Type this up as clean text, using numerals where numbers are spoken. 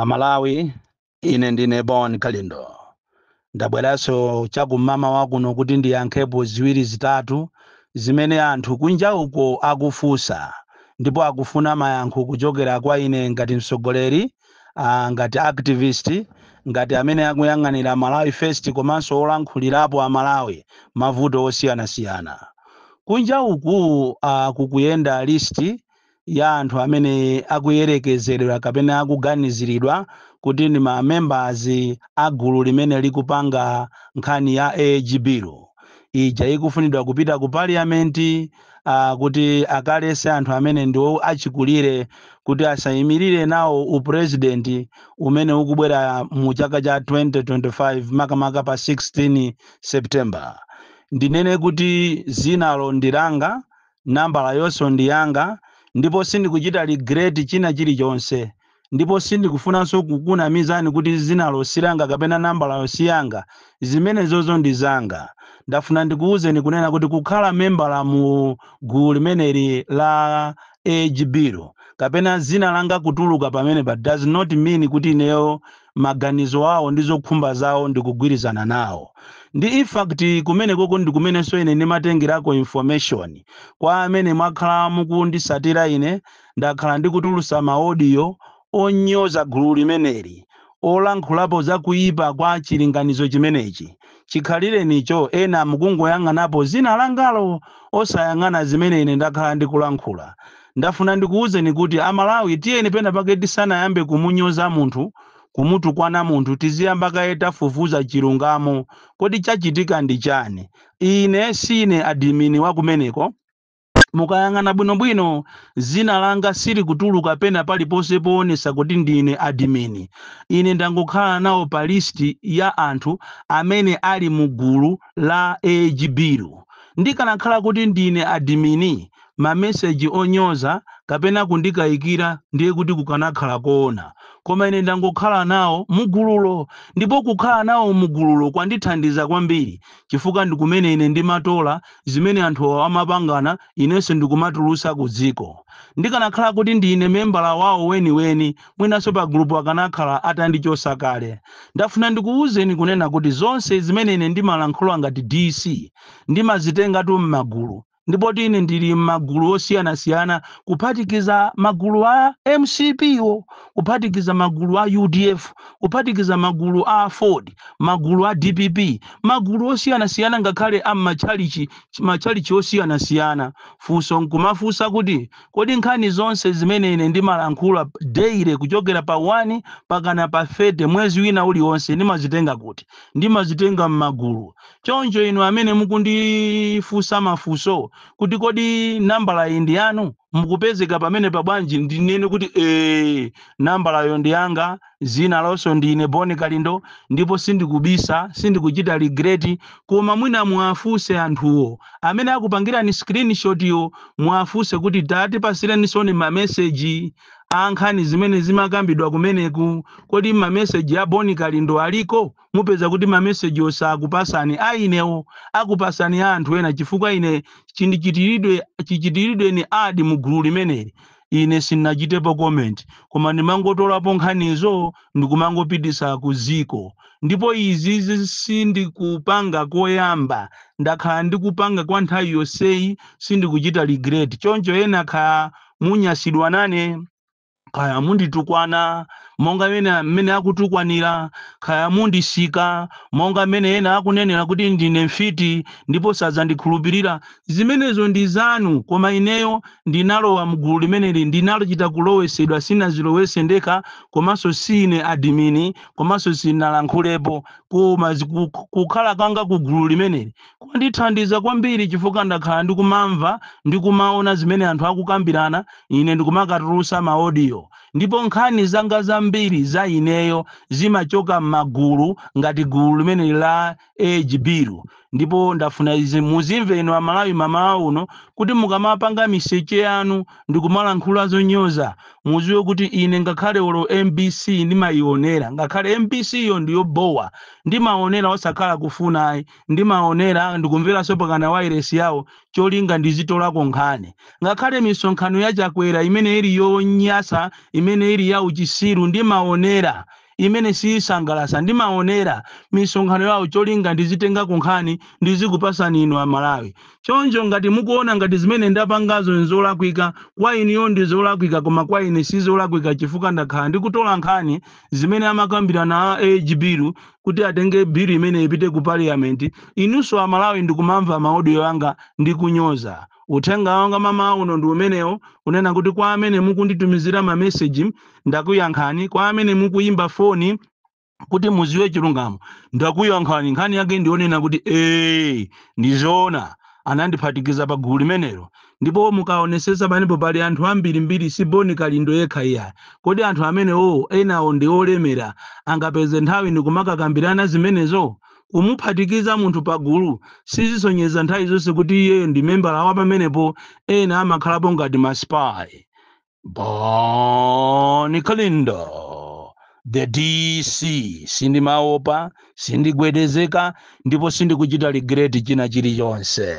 Amalawi, ine ndine Bon Kalindo. Ndabweranso chakum'mawa wakuno kuti ndiyankhepo ziwiri zitatu zimene anthu kunja uko akufunsa ndipo akufuna mayankho kuchokera kwa ine ngati mtsogoleri, ngati activist, ngati amene akuyang'anira Malawi First komanso olankhulirapo Amalawi mavuto osiyanasiyana. Kunja uku kukuyenda list ya anthu amene akuyerekezeredwa kapena akuganiziridwa kuti ndi ma members a gulu limene likupanga nkhani ya age bill ija ikufunidwa kupita ku parliament kuti akalese anthu amene ndi achikulire kuti asayimirire nawo upresident umene ukubwera mu chaka cha 2025, makamaka pa 16 September. Ndinene kuti zinalo ndi langa, nambala yonso ndi yanga, ndipo sindikuchita regret china chilichonse, ndipo sindikufunanso kukunamizani kuti zinalo silanga kapena nambalayo siyanga. Zimenezozo ndi zanga. Ndafuna ndikuwuzeni kunena kuti kukhala membala mu gulu limeneli la age bill kapena zina langa kutuluka pamene but does not mean kuti ineyo maganizo awo ndi zokhumba zawo ndikugwirizana nawo. Ndi in fact kumene koko ndi kumenenso ine ndimatengerako information. Kwa amene mwakhala mukundisatira, ine ndakhala ndikutulusa ma audio onyoza gulu limeneli, olankhulapo za kuyipa kwa chilinganizo chimenechi. Chikhalirenicho ena mukungoyang'anapo zina langalo, osayang'ana zimene ine ndakhala ndikulankhula. Ndafuna ndikuwuzeni kuti Amalawi, tiyeni pena pake tisanayambe kumunyoza munthu, kumutukwana munthu, tiziyamba kaye tafufuza chilungamo. Kodi chachitika ndi chani? Ine sine admin wa kumeneko. Mukayang'ana bwinobwino, zina langa silikutuluka pena paliponse poonesa kuti ndine admin. Ine ndangokhala nawo pa list ya anthu amene ali mu gulu la age bill. Ndikanakhala kuti ndine admin, mameseji onyoza kapena kundikayikira ndiye kuti kukanakhala koona, koma ine ndangokhala nawo mugululo. Ndipo kukhala nawo mugululo kwandithandiza kwambiri, chifukwa ndi kumene ine ndimatola zimene anthu amapangana, inenso ndikumatulusa ku dziko. Ndikanakhala kuti ndine membala wawo weniweni, mwinanso pa gulupu akanakhala atandichosa kale. Ndafuna ndikuwuzeni kunena kuti zonse zimene ine ndimalankhula ngati DC ndimazitengatu m'magulu, ndipo ine ndili m'magulu osiyanasiyana, kuphatikiza magulu a MCP wo, kuphatikiza magulu a UDF, kuphatikiza magulu a Ford, magulu a DPP, magulu osiyanasiyana, ngakhale a matchalichi, matchalichi osiyanasiyana. Funso nkumafunsa kuti kodi nkhani zonse zimene ine ndimalankhula daily kuchokera pa 1 pakana pa 30 mwezi wina uliwonse ndimazitenga kuti? Ndimazitenga m'magulu. Choncho inu amene mukundifunsa mafunso kuti kodi nambala iyi ndi yanu, mukupezeka pamene pabwanji, ndinene kuti ee, nambalayo ndi yanga, zina lonso ndine Boni Kalindo, ndipo sindikubisa, sindikuchita regret. Koma mwina muwafunse anthuwo amene akupangirani screenshot yo, muwafunse kuti tatipasirenisoni mameseji a nkhani zimene zimakambidwa kumeneku. Kodi mameseji a Boni Kalindo aliko? Mupeza kuti mameseji osakupasani ainewo, akupasani a anthu ena, chifukwa ine chichitiridwe ni add mu gulu limeneli ine sindinachitepo comment, koma ndimangotolapo nkhanizo ndikumangopitisa ku ziko. Ndipo izi sindikupanga koyamba, ndakhala ndikupanga kwa nthawi yonseyi, sindikuchita regret. Choncho ena kaya munyasidwa nane, kaya munditukwana monga mene mmene akutukwanira, kaya mundisika monga mmene ena akunenera kuti ndine mfiti ndipo sadzandikhulupirira, zimenezo ndi zanu. Koma ineyo ndinalowa mgulu limeneli, ndinalochita kulowesedwa, sinazilowese ndekha, komanso sine admin, komanso sinalankhulepo. Koma kukhala kanga ku gulu limeneli kwandithandiza kwambiri, chifukwa ndakhala ndikumamva, ndikumaona zimene anthu akukambirana, ine ndikumakatulusa ma audio. Ndipo nkhani zanga zambiri za ineyo zimachoka m'magulu ngati gulu limeneli la age bill. Ndipo ndafuna izi muzimve inu Amalawi mamawa uno, kuti mukamapanga miseche yanu ndikumalankhula zonyoza, muziwe kuti ine ngakhale olo MBC ndimayionera. Ngakhale MBC yo ndiyobowa, ndimaonera, osakhala kufuna ayi, ndimaonera ndikumveranso pakana wairesi yawo, cholinga ndizitolako nkhani. Ngakhale misonkhano ya Chakwera imene ili yonyasa, imene ili ya uchisiru, ndimaonera, imene siyisangalasa, ndimaonera misonkhano yawo, cholinga ndizitengako nkhani ndizikupasani inu Amalawi. Choncho ngati mukuona ngati zimene ndapangazo nzolakwika, kwa inuyo ndi zolakwika, koma kwa ine sizolakwika, chifukwa ndakhala ndikutola nkhani zimene amakambirana a age bill kuti atenge bill imene ipite ku parliament. Inunso Amalawi ndikumamva ma audio anga ndikunyoza. Uthenga wanga mamawa uno ndi umenewo, kunena kuti kwa amene mukunditumizira mameseji, ndakuyankhani. Kwa amene mukuyimba foni kuti muziwe chilungamo, ndakuyankhani. Nkhani yake ndionena kuti ee, ndizoona, anandiphatikiza pa gulu limenelo. Ndipo mukaonesesa panepo pali anthu ambirimbiri, si Boni Kalindo yekha iya. Kodi anthu amenewo enawo ndi olemera, angapeze nthawi ndikumakakambirana zimenezo? Kumuphatikiza munthu pagulu sizisonyeza nthawi zonse kuti iyeyo ndi membala wa pamenepo. Ena amakhalapo ngati ma spy. Boni Kalindo, the DC, sindimaopa, sindigwedezeka, ndipo sindikuchita regret china chilichonse.